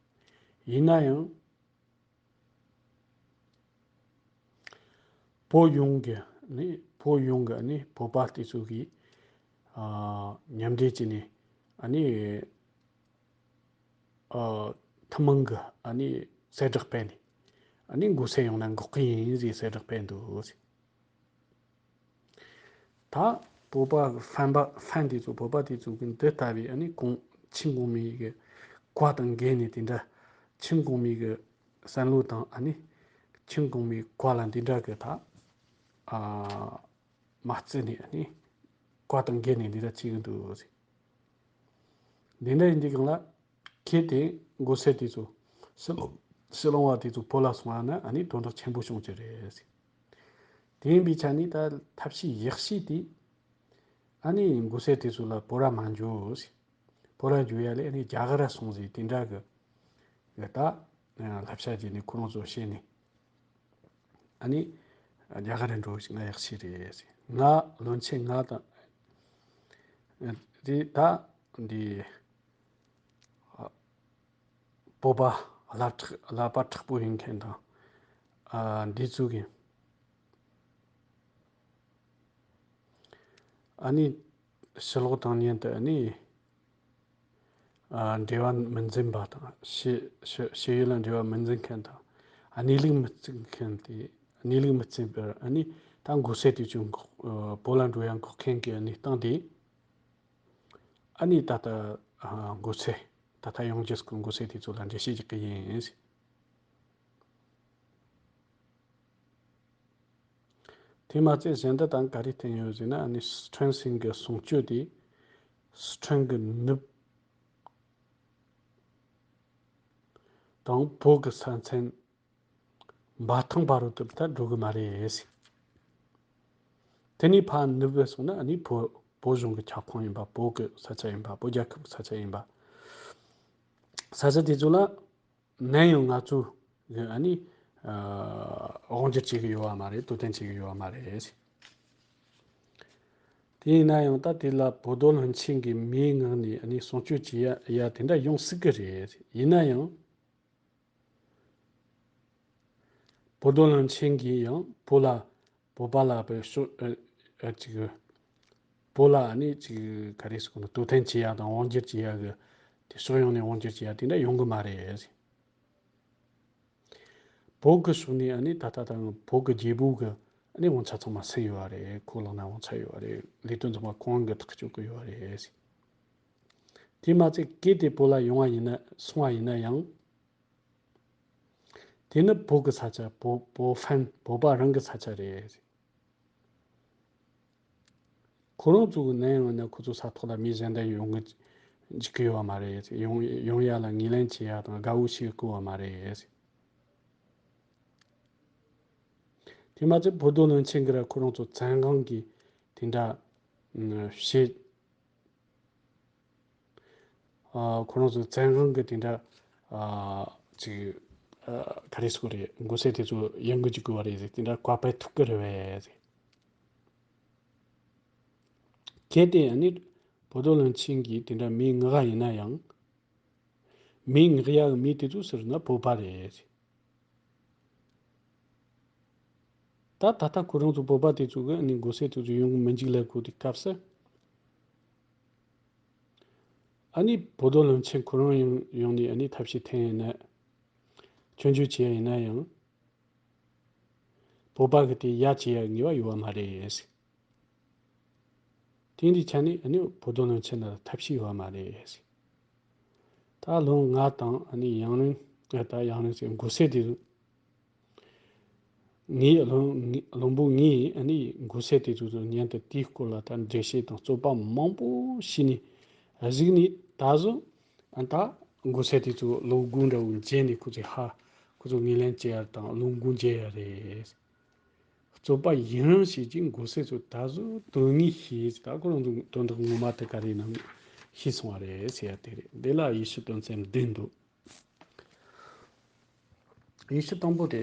ཡིན་ན་ཡང་། བོད་ཡོངས་ཀྱི་ནི་བོད་ཡོངས་ཀྱི་ནི་བོད་པ་དེ་ཚོ་གིས་ཨ་མཉམ་འབྲེལ་བྱས་ནས་ཨ་ནི་ཨ་ཐུན་མོང་གི་ཨ་ནི་གསལ་བསྒྲགས་སྤེལ་ནས་ཨ་ནི་འགོ་སེ་ཡོང་ན་འགོག་གི་ཡིན་ཟེར་གསལ་བསྒྲགས་སྤེལ་འདུག་ཟེར། ད་བོད་པ་ཧྥན་པ་ཧྥན་དེ་ཚོ་བོད་པ་དེ་ཚོ་གི་འདི་ལྟ་བུའི་ཨ་ནི་གོང་ཆིན་གོང་མའི་གི་བཀའ་དང་འགལ་ནས་དེ་འདྲ་ཆིན་གོང་མའི་གི་བསམ་བློ་དང་ཨ་ནི་ཆིན་གོང་མའི་བཀའ་ལ་འདི་འདྲ་གི་ད་ཨ་ མ་བརྩིས་ནས་ཨ་ནི་བཀའ་དང་འགལ་ནས་འདི་འདྲ་བྱེད་ཀྱི་འདུག་ཟེར། འདི་འདྲ་ཡིན་དུས་སྒང་ལ་གལ་ཏེ་མགོ་སེར་དེ་ཚོ་ཕྱི་ལོགས་ཕྱི་ལོགས་པ་དེ་ཚོ་བོད་ལ་སོང་བ་ན་ཨ་ནི་དོན་དག་ཆེན་པོ་བྱུང་རྒྱུ་རེད་ཟེར། དེ་ཡིན་པའི་ཆ་ནས་ད་ཐབས་ཤེས་ཡག་ཤོས་དེ་ཨ་ནི་མགོ་སེར་དེ་ཚོ་ལ་བོད་ར་མ་འགྱོ་ཟེར། བོད་ར་འགྱོ་ཡ་ལས་ཨ་ནི་རྒྱ་གར་ར་སོང་ཟེར་དེ་འདྲ་གི་གི་ད་བསླབ་བྱ་བྱས་ནས་ཁོ་རང་ཚོ་བཤད་ནས། ཨ་ནི་རྒྱ་གར་འགྲོ་ཞིག་ན་ཡག་ཤོས་རེད་ཟེར། ང་བློན་ཆེན་ང་དང་དེ་ད་འདི་བོད་པ་བླ་དྲག་བླ་པ་དྲག་པོ་ཡིན་མཁན་དང་ཨ་འདི་ཚོ་གི་ཨ་ནི་ཕྱི་ལོགས་དང་མཉམ་དུ་ཨ་ནི། ཨ་འབྲེལ་བ་མི་འཛིན་པ་དང་ཕྱི་ཕྱི་ཕྱི་ཡུལ་ལ་འབྲེལ་བ་མི་འཛིན་མཁན་དང་གནས་ལུགས་མི་བརྩི་མཁན་དེ་གནས་ལུགས་མི་བརྩི་བར་ཨ་ནི་ད་མགོ་སེར་དེ་ཚོ་འགོག་ཨ་བོད་ལ་འགྲོ་ཡ་འགོག་མཁན་གྱི་གནས་སྟངས་དེ་ཨ་ནི་ད་ལྟ་ཨ་མགོ་སེར་ད་ལྟ་ཡོང་རྒྱུ་སྐོར་མགོ་སེར་དེ་ཚོ་ལ་འགྲེལ་བཤད་རྒྱག་གི་ཡིན། དེ་མ་ཚད་གཞན་དག་དང་ག་རེ་བསྟན་ཡོད་ཟེར་ན་ཨ་ནི་སི་ཁྲོན་སིང་གི་གསུང་སྤྱོད་དེ་སི་ཁྲོན་གི་ནུབ་དང་བོད་ཀྱི་ས་མཚམས་འབའ་ཐང་བར་དུ་ད་འགྲོ་གི་མ་རེད་ཟེར། དེ་ནས་ཕར་ནུབ་སོང་ན་ཨ་ནི་བོད་བོད་གཞུང་གི་ཁྱབ་ཁོངས་ཡིན་པ་བོད་ཀྱི་ས་ཆ་ཡིན་པ་བོད་རྒྱལ་ཁབ་ཀྱི་ས་ཆ་ཡིན་པ་ས་ཆ་དེ་ཚོ་ལ། ནམ་ཡང་ང་ཚོ་གི་ཨ་ནི་ཨ་དབང་སྒྱུར་བྱེད་ཀྱི་ཡོད་པ་མ་རེད། དོ་དམ་བྱེད་ཀྱི་ཡོད་པ་མ་རེད། དེ་ཡིན་ན་ཡང་ད་དེ་ལ་བོད་མདོ་བློན་ཆེན་གྱི་མིའི་ངག་ནས་ཨ་ནི་གསུང་ཆོས་བྱེད་ཡ་ཡ་དེ་འདྲ་ཡོང་སྲིད་ཀྱི་རེད། ཡིན་ན་ཡང་། བོད་མདོ་བློན་ཆེན་གྱིས་ཡང་བོད་ལ་བོད་པ་ལ་བོད་ཤོ་ཨ་ཨ་ཅིག་བོད་ལ་ཨ་ནི་ཅིག་ག་རེ་ཟེར་དགོས་ན་དོ་དམ་བྱེད་ཡ་དང་དབང་སྒྱུར་བྱེད་ཡ་གི་དེ་ཕྱོགས་ཡོངས་ནས་དབང་སྒྱུར་བྱེད་ཡ་དེ་འདྲ་ཡོང་གི་མ་རེད། བོད་ཀྱི་ཕྱོགས་ནས་ཨ་ནི་ད་ལྟ་དང་བོད་ཀྱི་རྒྱལ་པོ་གི་ཨ་ནི་དབང་ཆ་ཚང་མ་ཟིན་ཡོད་རེད། ཁོ་ལག་ན་དབང་ཆ་ཡོད་རེད། ལས་དོན་ཚང་མ་ཁོང་གི་ཐག་གཅོད་ཀྱི་ཡོད་རེད། དེ་མ་ཚད་གལ་ཏེ་བོད་ལ་ཡོང་བ་ཡིན་ན་སོང་བ་ཡིན་ན་ཡང་། དེ་ནི་བོད་ཀྱི་ས་ཆ་བོད་བོད་ཧྥན་བོད་པ་རང་གི་ས་ཆ་རེད། ཁོ་རང་ཚོ་གི་ནམ་ཡང་ན་ཁོ་ཚོ་ས་ཐོག་ལ་མི་གཞན་དག་ཡོང་གི་འཇུག་གི་ཡོད་པ་མ་རེད། ཡོང་ཡོང་ཡ་ལ་ངོས་ལེན་བྱེད་ཡ་དང་དགའ་བོ་བྱེད་དགོས་པ་མ་རེད། དེ་མ་ཚད་བོད་མདོ་བློན་ཆེན་གྱིས་ར་ཁོ་རང་ཚོ་བཙན་དབང་གིས་དེ་འདྲ་བྱེད། ཨ་ཁོ་རང་ཚོ་བཙན་དབང་གི་དེ་འདྲ་ཨ་ཅིག་ཨ་ག་རེ་ཟེར་དགོས་རེད། མགོ་སེར་དེ་ཚོ་ཡོང་གི་འཇུག་དགོས་པ་རེད་ཟེར་དེ་འདྲ་བཀའ་ཕེབས་ཐུབ་ཀྱི་རེད་པས་ཟེར། གལ་ཏེ་ཨ་ནི་བོད་མདོ་བློན་ཆེན་གྱིས་དེ་འདྲ་མིའི་ངག་ཡིན་ན་ཡང་། མིའི་ངག་ཡ་གི་མི་དེ་ཚོ་ཟེར་ན་བོད་པ་རེད་ཟེར། ད་ད་ལྟ་ཁོ་རང་ཚོ་བོད་པ་དེ་ཚོ་གི་ཨ་ནི་མགོ་སེར་དེ་ཚོ་ཡོང་གི་མི་འཇུག་ལབ་དགོས་དུས་སྐབས་སུ། ཨ་ནི་བོད་མདོ་བློན་ཆེན་ཁོ་རང་ཡང་ཡོང་ནས་ཨ་ནི་ཐབས་ཤེས་འཐེན་ཡིན་ན། སྐྱོན་བརྗོད་བྱེད་ཡ་ཡིན་ན་ཡང་། བོད་པ་གི་དེ་ཡ་བྱེད་ཡ་ངེས་པ་ཡོད་པ་མ་རེད། དེ་འདི་ཆ་ནས་ཨ་ནི་བོད་མདོ་བློན་ཆེན་ལ་ཐབས་ཤེས་ཡོད་པ་མ་རེད། ད་ལོ་ང་དང་ཨ་ནི་ཡང་རིང་ད་ཡང་རིང་ཟེར་མགོ་སེར་དེ་ངའི་བློན་ངའི་བློན་པོ་ངས་ཨ་ནི་མགོ་སེར་དེ་ཚོ་ཚོ་མཉམ་དུ་དེའི་སྐོར་ལ་ད་འགྲེལ་བཤད་དང་རྩོད་པ་མང་པོ་བྱས་ནས་གཟིགས་ནས་ད་གཟོད་ཨ་ད་མགོ་སེར་དེ་ཚོ་བློ་སྒོ་འདྲ་བོ་འབྱེད་ནས་ཁོ་ཚོས་ཧ་ཁོ་ཚོ་ངོས་ལེན་བྱེད་ཡ་དང་བློ་སྒོ་འབྱེད་ཡ་རེད། རྩོད་པ་ཡུན་རིང་བྱས་རྗེས་མགོ་སེར་ཚོ་ད་གཟོད་དོན་དངོས་ཤེས་ད་ཁོ་རང་ཚོ་དོན་དག་ངོ་མ་དེ་ག་རེ་ཡིན་ནམ་ཤེས་སོང་བ་རེད་ཟེར་ཡ་དེ་རེད། འདི་ལ་ཡེ་ཤུ་དོན་ཚན་བདུན་འདུག་ཡེ་ཤུ་དང་པོ་དེ།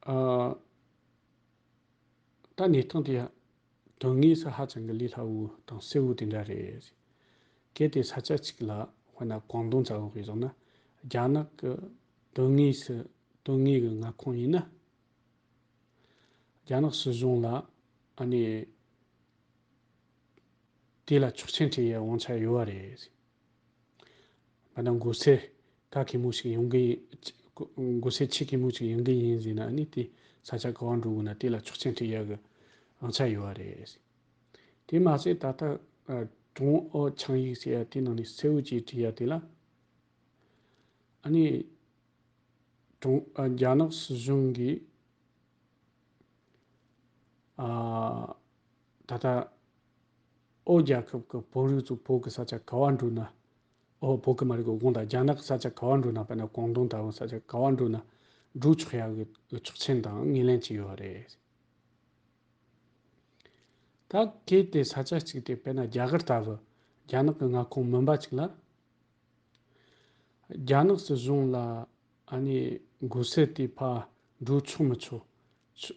ཨ། ད་གནས་སྟངས་དེ་དོན་དངོས་སུ་ཧ་ཅང་གི་ལས་སླ་བོ་དང་གསལ་བོ་དེ་འདྲ་རེད། གལ་ཏེ་ས་ཆ་གཅིག་ལ་དཔེར་ན་ཀོང་ཏུང་ཙ་བོ་གི་བཟུང་ན་རྒྱ་ནག་གི་དོན་དངོས་སུ་དོན་དངོས་ཀྱི་མངའ་ཁོངས་ཡིན་ན། རྒྱ་ནག་སྲིད་གཞུང་ལ་ཨ་ནི་དེ་ལ་ཆོག་མཆན་སྤྲད་ཡའི་དབང་ཆ་ཡོད་པ་རེད། མ་ན་མགོ་སེར་ག་གེ་མོ་ཞིག་ཡོང་གི་ཡིན། མགོ་སེར་ཆེ་གེ་མོ་ཞིག་ཡོང་གི་ཡིན་ཟེར་ན་ཨ་ནི་དེ་ས་ཆ་ག་བ་འགྲོ་དགོས་ན་དེ་ལ་ཆོག་མཆན་སྤྲད་ཡ་གི་དབང་ཆ་ཡོད་པ་རེད། དེ་མ་ཟད་ད་ལྟ་ཀྲུང་ཨོ་ཆིངས་ཡིག་ཟེར་ཡ་དེ་ནང་ནས་གསལ་བོ་ཅིག་བྲིས་ཡ་དེ་ལ་ཨ་ནི། གཞུང་ཨ། རྒྱ་ནག་སྲིད་གཞུང་གིས་ཨ། ད་ལྟ་ཨོ་རྒྱལ་ཁབ་ཀྱི་བོད་རིགས་ཚོ་བོད་ཀྱི་ས་ཆ་ག་བ་འགྲོ་ན། ཨོ་བོད་ཀྱི་མ་རེད་གོ། དགོངས་དག་རྒྱ་ནག་གི་ས་ཆ་ག་བ་འགྲོ་ན། དཔེར་ན་ཀོང་ཏུང་ལྟ་བུ་ས་ཆ་ག་བ་འགྲོ་ན་འགྲོ་ཆོག་ཡག་གི་ཆོག་མཆན་དང་ངོས་ལེན་བྱས་ཡོད་རེད། ད་གལ་ཏེ་ས་ཆ་གཅིག་དེ་དཔེར་ན་རྒྱ་གར་ལྟ་བུ་རྒྱ་ནག་གི་མངའ་ཁོངས་མིན་པ་ཅིག་ལ། རྒྱ་ནག་སྲིད་གཞུང་ལ་ཨ་ནི་མགོ་སེར་དེ་ཕར་འགྲོ་ཆོག་མི་ཆོག་ཆོ་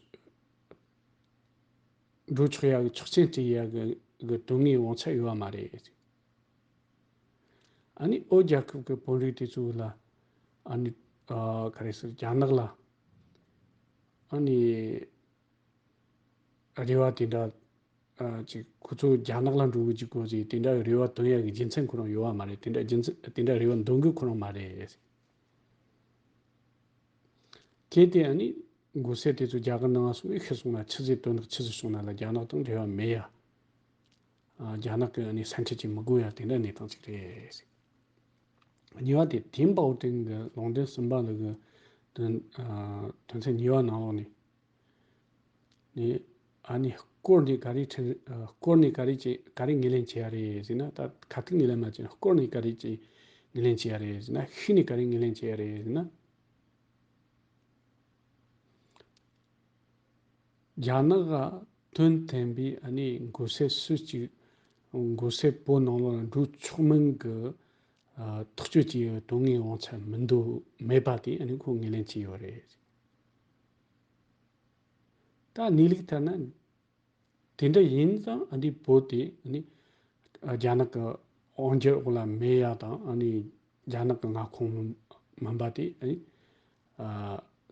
འགྲོ་ཆོག་ཡག་གི་ཆོག་མཆན་སྤྲད་ཡག་གི་གི་དོན་དངོས་དབང་ཆ་ཡོད་པ་མ་རེད། ཨ་ནི་ཨོ་རྒྱལ་ཁབ་ཀྱི་བོད་རིགས་དེ་ཚོ་ལ་ཨ་ནི་ཨ་ག་རེ་ཟེར། རྒྱ་ནག་ལ་ཨ་ནི་རེ་བ་དེ་འདྲ་ཨ་ཅིག་ཁོ་ཚོ་རྒྱ་ནག་ལ་འགྲོ་གི་འཇུག་དགོས་ཟེར་དེ་འདྲ་རེ་བ་འདོན་ཡག་གི་རྒྱུ་མཚན་ཁོ་རང་ཡོད་པ་མ་རེད། དེ་འདྲ་རྒྱུ་མཚན་དེ་འདྲ་རེ་བ་འདོན་དགོས་ཁོ་རང་མ་རེད། གལ་ཏེ་ཨ་ནི་མགོ་སེར་དེ་ཚོ་རྒྱ་གར་ནང་སོང་ངས་ཤི་སོང་ན་ཆི་ཟིག་དོན་དག་ཆི་ཟིག་བྱུང་ན་ལ་རྒྱ་ནག་དང་འབྲེལ་བ་མེད་ཡ། ཨ་རྒྱ་ནག་གི་ཨ་ནི་སེམས་ཁྲལ་ཅིག་མི་དགོས་ཡ་དེ་འདྲ་གནས་སྟངས་ཅིག་རེད། གཉིས་པ་དེ་ཏིན་པའོ་ཏིན་གྱི་ལུང་བསྟན་གསུམ་པ་ལ་གི་དོན་ཨ་དོན་ཚན་གཉིས་པ་ནང་ལོགས་ནས། ནི་ཨ་ནི་སྐོར་ནས་ག་རེ་ཁྲིམས་ཨ་སྐོར་ནས་ག་རེ་བྱེད་ག་རེ་ངོས་ལེན་བྱེད་ཡ་རེད་ཟེར་ན། ད་ཁ་ཐུག་ངོས་ལེན་མ་བྱེད་ན་སྐོར་ནས་ག་རེ་བྱེད་ངོས་ལེན་བྱེད་ཡ་རེད་ཟེར་ན། ཤུལ་ནས་ག་རེ་ངོས་ལེན་བྱེད་ཡ་རེད་ཟེར་ན། རྒྱ་ནག་ག་དོན་བསྟན་པའི་ཨ་ནི་མགོ་སེར་སུ་གཅིག་མགོ་སེར་བོད་ནང་ལོགས་ལ་འགྲོ་ཆོག་མིན་གྱི་ཨ་ཐག་གཅོད་བྱེད་ཡའི་དོན་དངོས་དབང་ཆ་མི་འདུག་མེད་པ་དེ་ཨ་ནི་ཁོ་ངོས་ལེན་བྱས་ཡོད་རེད། ད་གནས་ལུགས་ལྟར་ན། དེ་འདྲ་ཡིན་ཙང་ཨ་ནི་བོད་དེ་ཨ་ནི་རྒྱ་ནག་གི་དབང་སྒྱུར་འོག་ལ་མེད་ཡ་དང་ཨ་ནི་རྒྱ་ནག་གི་མངའ་ཁོངས་མིན་མིན་པ་དེ་ཨ་ནི་ཨ་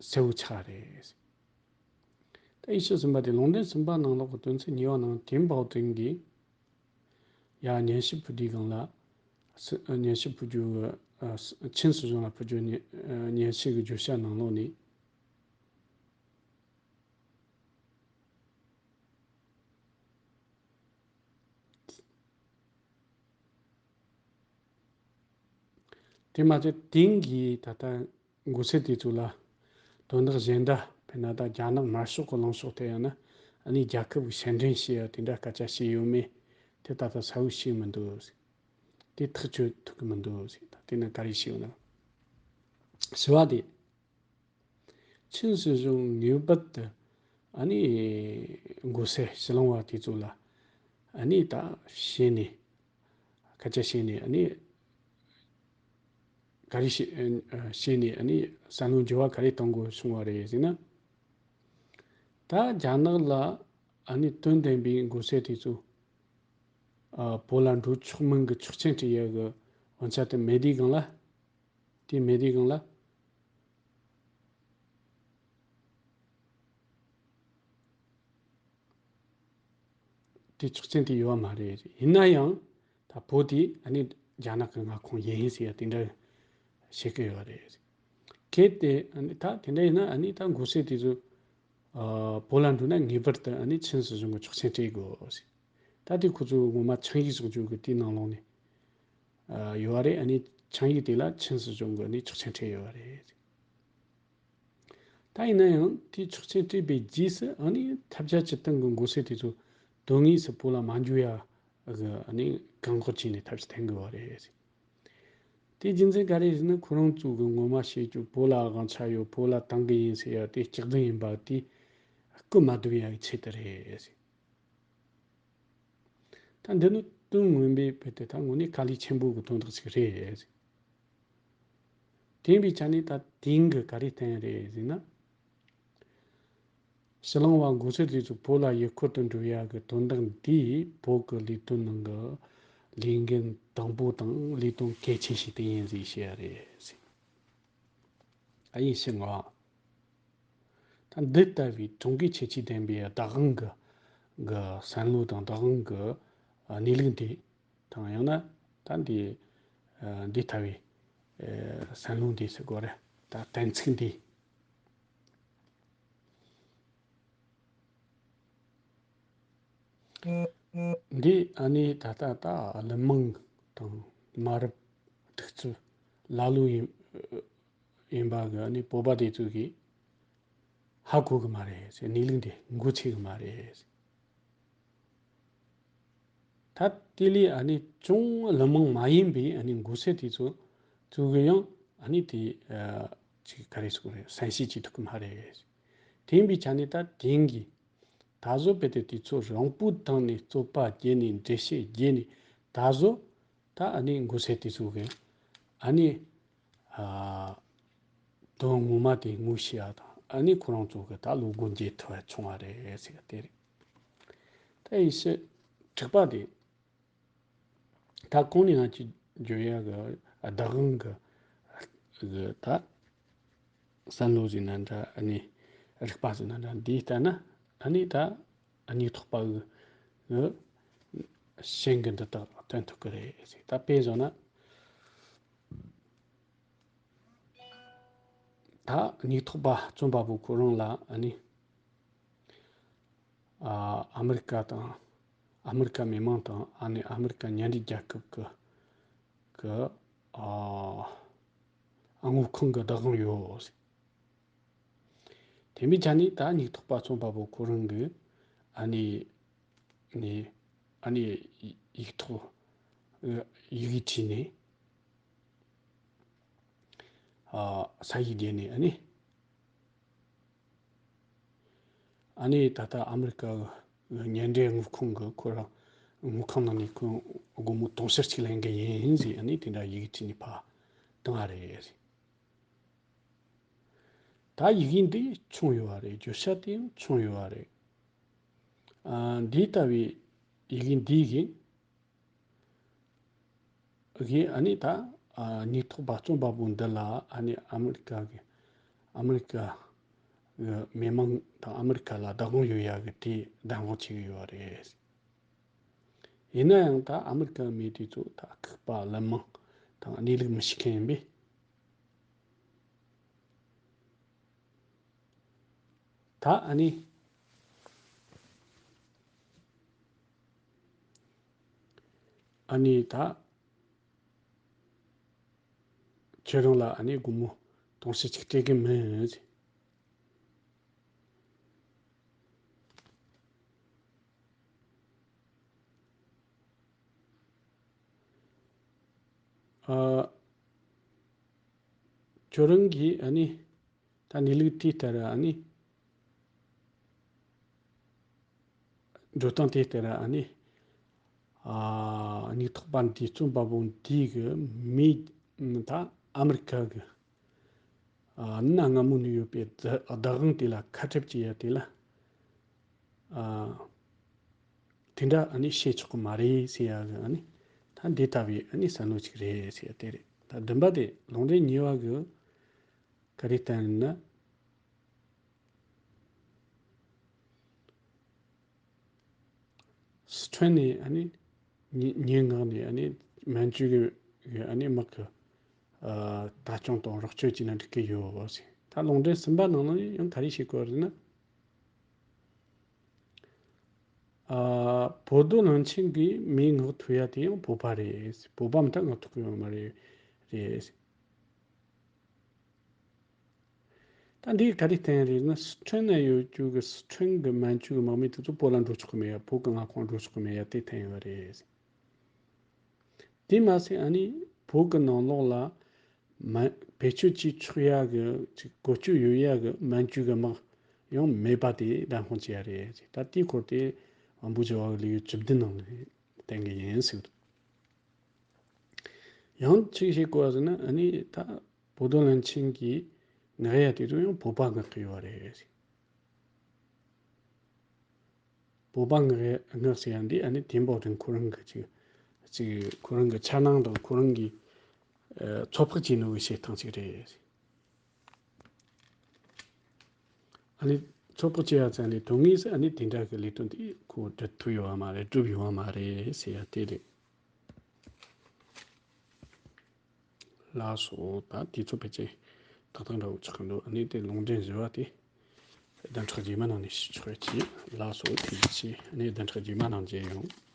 གསལ་བོ་ཆགས་རེད། ད་ཡེ་ཤུ་གསུམ་པ་དེ་ལུང་བསྟན་གསུམ་པ་ནང་ལོགས་ཀྱི་དོན་ཚན་གཉིས་པ་ནང་ཏིན་པའོ་ཏིན་གྱིས་ཡ་སྙན་ཞུ་ཕུལ་དུས་སྒང་ལ་སི་སྙན་ཞུ་ཕུལ་རྒྱུ་ཨ་ཆིན་སྲིད་གཞུང་ལ་ཕུལ་རྒྱུ་སྙན་སྙན་ཞུ་གི་བརྗོད་བྱ་ནང་ལོགས་ནས། དེ་མ་ཚད་ཏིན་གྱིས་ད་ལྟ་མགོ་སེར་དེ་ཚོ་ལ་དོན་དག་གཞན་འདྲ། དཔེར་ན་ད་རྒྱ་ནག་དམར་ཤོག་གི་ལངས་ཕྱོགས་དེ་ཡང་ན་ཨ་ནི་རྒྱལ་ཁབ་ཀྱི་ཕྱིར་འཐེན་བྱེད་ཡ་དེ་འདྲ་སྐད་ཆ་བཤད་ཡོད་མེད་དེ་ད་ལྟ་གསལ་བོ་ཤེས་མི་འདུག་དེ་ཐག་གཅོད་ཐུབ་ཀྱི་མི་འདུག་ད་དེ་ན་ག་རེ་བཤད་ཡོད་ན། ཞི་བ་དེ། ཆིན་སྲིད་གཞུང་ངེས་པར་དུ་ཨ་ནི་མགོ་སེར་ཕྱི་གླིང་བ་དེ་ཚོ་ལ་ཨ་ནི་ད་བཤད་ནས་སྐད་ཆ་བཤད་ནས་ཨ་ནི་ག་རེ་བཤད་བཤད་ནས་ཨ་ནི་བསམ་བློ་འགྱུར་བ་ག་རེ་གཏོང་དགོས་བྱུང་བ་རེད་ཟེར་ན། ད་རྒྱ་ནག་ལ་ཨ་ནི་དོན་ལྡན་པའི་མགོ་སེར་དེ་ཚོ་ཨ་བོད་ལ་འགྲོ་ཆོག་མིན་གྱི་ཆོག་མཆན་སྤྲད་ཡག་གི་དབང་ཆ་དེ་མེད་དུས་སྒང་ལ། དེ་མེད་དུས་སྒང་ལ། དེ་ཆོག་མཆན་དེ་ཡོད་པ་མ་རེད། ཡིན་ན་ཡང་ད་བོད་དེ་ཨ་ནི་རྒྱ་ནག་གི་མངའ་ཁོངས་ཡིན་ཟེར་ཡ་དེ་འདྲ་བཤད་ཀྱི་ཡོད་རེད། གལ་ཏེ་ཨ་ནི་ད་དེ་འདྲ་ཡིན་ན་ཨ་ནི་ད་མགོ་སེར་དེ་ཚོ་ཨ་བོད་ལ་འགྲོ་ན་ངེས་པར་དུ་ཨ་ནི་ཆིན་སྲིད་གཞུང་གི་ཆོག་མཆན་སྤྲད་དགོས་ཟེར། ད་དེ་ཁོ་ཚོས་ངོ་མ་ཆིངས་ཡིག་བཟོ་རྒྱུ་གི་དེའི་ནང་ལོགས་ནས་ཨ་ཡོད་རེད། ཨ་ནི་ཆིངས་ཡིག་དེ་ལ་ཆིན་སྲིད་གཞུང་གི་ཨ་ནི་ཆོག་མཆན་སྤྲད་ཡོད་རེད། ད་ཡིན་ན་ཡང་དེའི་ཆོག་མཆན་སྤྲད་པའི་རྗེས་སུ་ཨ་ནི་ཐབས་བརྒྱ་ཇུས་སྟོང་གི་མགོ་སེར་དེ་ཚོ་དོན་དངོས་སུ་བོད་ལ་མ་འགྱོ་ཡ་གི་ཨ་ནི་བཀག་འགོག་བྱས་ནས་ཐབས་ཤེས་འཐེན་དགོས་པ་རེད། དེའི་རྒྱུ་མཚན་ག་རེ་ཟེར་ན། ཁོ་རང་ཚོ་གི་ངོ་མ་བཤད་རྒྱུ་བོད་ལ་དབང་ཆ་ཡོད། བོད་ལ་བཏང་གི་ཡིན་ཟེར་ཡ་དེ་སྐྱག་རྫུན་ཡིན་པ་དེ་སྐུ་མ་བསྡུ་བའི་ཆེད་དུ་རེད། ད་འདི་ནི་དོན་ངོ་མའི་བོད་དེ་ད་དངོས་གནས་དཀའ་ལས་ཆེན་པོ་གི་དོན་དག་ཅིག་རེད། དེ་ཡིན་པའི་ཆ་ནས་ད་དེང་གི་ག་རེ་བསྟན་རེད་ཟེར་ན། ཕྱི་གླིང་བ་མགོ་སེར་དེ་ཚོ་བོད་ལ་ཡུལ་སྐོར་དུ་འགྲོ་ཡག་གི་དོན་དག་འདིས་བོད་ཀྱི་ལས་དོན་ནང་གི་ལས་འགན་དང་པོ་དང་ལས་དོན་གལ་ཆེ་ཤོས་དེ་ཡིན་ཟེར་བཤད་ཡ་རེད་ཟེར། ཨ་ཡིན་ཞིག་ང་། ད་འདི་ལྟ་བུའི་གྲངས་ཀའི་ཁྱད་ཆོས་ལྡན་པའི་བདག་དབང་གི་གི་བསམ་བློ་དང་བདག་དབང་གི་གནས་ལུགས་འདི་དང་། ཡང་ན་ད་འདི་འདི་ལྟ་བུའི་བསམ་བློ་འདི་ཟེར་དགོས་རེད། ད་གཏན་ཚིགས་འདི། འདི་ཨ་ནི་ད་ལྟ་ད་གླུ་དམངས་དང་མ་རབས་གདུག་རྩུབ་ལ་ལོ་ཡིན། ཡིན་པ་གི་ཨ་ནི་བོད་པ་དེ་ཚོ་གིས་ཧ་གོ་གི་མ་རེད་ཟེར། གནས་ལུགས་འདི་མགོ་ཚོས་གི་མ་རེད་ཟེར། ད་དེ་ལས་ཨ་ནི་ཅུང་བླུན་མང་མ་ཡིན་པའི་ཨ་ནི་མགོ་སེར་དེ་ཚོ་ཚོ་གི་ཡང་ཨ་ནི་དེ་ཨ་ཅིག་ག་རེ་ཟེར་དགོས་རེད། སེམས་ཤེས་བྱེད་ཐུབ་ཀྱི་མ་རེད། དེ་ཡིན་པའི་ཆ་ནས་ད་དེང་གི་ད་གཟོད་དཔེ་དེ་དེ་ཚོ་རང་པོའི་ཐོག་ནས་རྩོད་པ་རྒྱག་ནས་འགྲེལ་བཤད་རྒྱག་ནས་ད་གཟོད་ད་ཨ་ནི་མགོ་སེར་དེ་ཚོ་གི་ཨ་ནི་ཨ་དོན་ངོ་མ་དེ་ངོ་ཤེས་ཡ་དང་ཨ་ནི་ཁོ་རང་ཚོ་གི་ད་བློ་སྒོ་འབྱེད་ཐུབ་པ་བྱུང་བ་རེད་ཟེར་གི་དེ་རེད། ད་ཡིན་ཕྱིན་དྲེགས་པ་དེ། ད་གོང་ནས་ང་ཚོས་བརྗོད་ཡག་གི་བདག་དབང་གི་གི་ད་བསམ་བློ་ཟེར་ན་འདྲ། ཨ་ནི་རིག་པ་ཟེར་ན་འདྲ། འདི་ལྟར་ན་ཨ་ནི་ད་སྙིགས་ཐོག་པ་གི་གི་ཞེན་གི་འདི་དག་སྟོན་ཐུབ་ཀྱི་རེད་ཟེར། ད་དཔེ་བཞག་ན། ད་སྙིགས་ཐོག་པ་རྩོམ་པ་པོ་ཁོ་རང་ལ་ཨ་ནི་ཨ་ཨ་མི་རི་ཀ་དང་ཨ་མི་རི་ཀ་མི་མང་དང་ཨ་ནི་ཨ་མི་རི་ཀ་མཉམ་འབྲེལ་རྒྱལ་ཁབ་ཀྱི་ཀྱི་ཨ་དངུལ་ཁང་གི་བདག་དབང་ཡོད། དེ་མིན་ཆ་ནས་ད་སྙིགས་ཐོག་པ་རྩོམ་པ་པོ་ཁོ་རང་གི་ཨ་ནི་ནི་ཨ་ནི་ཡིག་ཐོག་ཡི་གེ་བྲིས་ནས། ཨ་ས་ཡིག་བརྒྱབ་ནས་ཨ་ནི་ཨ་ནི་ད་ལྟ་ཨ་མི་རི་ཀ་གི་མཉམ་འབྲེལ་དངུལ་ཁང་གི་ཁོ་རང་དངུལ་ཁང་ནང་ནས་ཁོ་སྒོར་མོ་དུང་ཕྱུར་གཅིག་ལེན་གི་ཡིན་ཟེར། ཨ་ནི་དེ་འདྲ་ཡི་གེ་བྲིས་ནས་ཕར་བཏང་བ་རེད། ད་ཡི་གེ་འདི་བྱུང་ཡོད་པ་རེད། བརྗོད་བྱ་དེ་ཡང་བྱུང་ཡོད་པ་རེད། ཨ་འདི་ལྟ་བུའི་ཡི་གེ་འདི་གིས་གིས་ཨ་ནི་ད་ཨ་སྙིགས་ཐོག་པ་རྩོམ་པ་པོ་འདི་ལ་ཨ་ནི་ཨ་མི་རི་ཀ་གི་ཨ་མི་རི་ཀ་གི་མི་མང་དང་ཨ་མི་རི་ཀ་ལ་བདག་དབང་ཡོད་ཡག་གི་དེ་བདག་དབང་བྱེད་ཀྱི་ཡོད་རེད། ཡིན་ན་ཡང་ད་ཨ་མི་རི་ཀ་མི་དེ་ཚོ་ད་ལྐུགས་པ་བླུན་མང་དང་གནས་ལུགས་མི་ཤེས་མཁན་ཡིན་པས། ད་ཨ་ནི་ཨ་ནི་ད་ཁྱེད་རང་ལ་ཨ་ནི་སྒོར་མོ་དུང་ཕྱུར་གཅིག་སྤྲད་གི་མིན། ཨ་ཁྱོད་རང་གིས་ཨ་ནི་ད་གནས་ལུགས་དེ་ལྟར་ཨ་ནི་འགྲོ་སྟངས་དེ་ལྟར་ཨ་ནི་ཨ་སྙིགས་ཐོག་པ་འདི་རྩོམ་པ་པོ་འདི་གི་མི་ད་ཨ་མི་རི་ཀ་གི་ཨ་གནའ་སྔ་མོ་ནས་ཡོད་པའི་བདག་དབང་དེ་ལ་ཁ་འཕྲལ་བྱེད་ཡ་དེ་ལ་ཨ་དེ་འདྲ་ཨ་ནི་བཤད་ཆོག་གི་མ་རེད་ཟེར་ཡ་གི་ཨ་ནི་ད་འདི་ལྟ་བུའི་ཨ་ནི་བསམ་བློ་ཅིག་རེད་ཟེར་ཡ་དེ་རེད། ད་བདུན་པ་དེ་ལུང་འདྲེན་གཉིས་པ་གི་ག་རེ་བསྟན་ན། སི་ཁྲོན་ནས་ཨ་ནི་ཉེ་ཉེ་འགག་ནས་ཨ་ནི་མན་ཇུ་གི་གི་ཨ་ནི་དམག་གི་ཨ་ལྟ་སྐྱོང་དང་རོགས་སྐྱོར་བྱས་ན་འགྲིག་གི་ཡོད་ཟེར། ད་ལུང་འདྲེན་གསུམ་པ་ནང་ལ་ཡང་ག་རེ་བཤད་དགོས་རེད་ན། ཨ་བོད་རྡོར་གླིང་ཆེན་གྱི་མིང་ངག་ཐོགས་ཡ་དེ་ཡང་བོད་པ་རེད། བོད་པ་མ་གཏོགས་ངག་ཐོགས་ཀྱི་ཡོད་མ་རེད་རེད། ད་འདི་ག་རེ་བསྟན་རེད་ན། སི་ཁྲོན་ན་ཡོད་རྒྱུ་གི་སི་ཁྲོན་གི་མན་ཇུ་གི་དམག་མི་དེ་ཚོ་བོད་ལ་འགྲོ་ཆོག་གི་མེད་ཡ། བོད་གི་མངའ་ཁོངས་འགྲོ་ཆོག་གི་མེད་ཡ་དེ་བསྟན་ཡོད་རེད། དེ་མ་ཟད་ཨ་ནི་བོད་གི་ནང་ལོགས་ལ་མ་བེད་སྤྱོད་བྱེད་ཆོག་ཡ་གི་ཅིག་བཀོལ་སྤྱོད་ཡོད་ཡ་གི་མན་ཇུ་གི་དམག་ཡང་མེད་པ་དེ་བདག་དབང་བྱེད་ཡ་རེད། ད་དེའི་སྐོར་དེ་དབང་པོ་བྱ་བ་གི་ལེའུ་བཅུ་བདུན་ནང་ནས་བསྟན་གི་ཡིན་ཟེར། ཡང་གཅིག་བཤད་དགོས་པ་ཟེར་ན། ཨ་ནི་ད་བོད་རྡོར་གླིང་ཆེན་གྱི་ངག་ཡ་དེ་ཚོ་ཡང་བོད་པ་ངག་གི་ཡོད་རེད། བོད་པ་ངག་ཡ་ངག་ཟེར་ཡ་འདི་ཨ་ནི་ཐེན་པོ་ཧྲེང་ཁོ་རང་གི་ཅིག་ཅིག་ཁོ་རང་གི་འཆར་སྣང་དང་ཁོ་རང་གི་ཨ་ཚོད་དཔག་བྱས་ནོ་གི་བཤད་སྟངས་ཅིག་རེད། ཨ་ནི་ཚོད་དཔག་བྱས་ཡ་ཙམ་ལས་དོན་དངོས་སུ་ཨ་ནི་དེ་འདྲ་གི་ལས་དོན་དེ་ཁོ་སྒྲུབ་ཐུབ་ཡོད་པ་མ་རེད། སྒྲུབ་ཡོད་པ་མ་རེད་ཟེར་ཡ་དེ་རེད། ལགས་སོ། ད་དུས་ཚོད་ཕལ་ཆེར་ཏག་ཏག་འདྲ་བོ་ཆགས་ཀྱི་འདུག་ཨ་ནི་དེ་ལུང་འདྲེན་བཞི་པ་དེ་བདུན་ཕྲག་རྗེས་མ་ནང་ནས་ཞུ་ཆོག་གི། ལགས་སོ། ཐུགས་རྗེ་ཆེ། ཨ་ནི་བདུན་ཕྲག་རྗེས་མ་ནང་མཇལ་ཡོང་།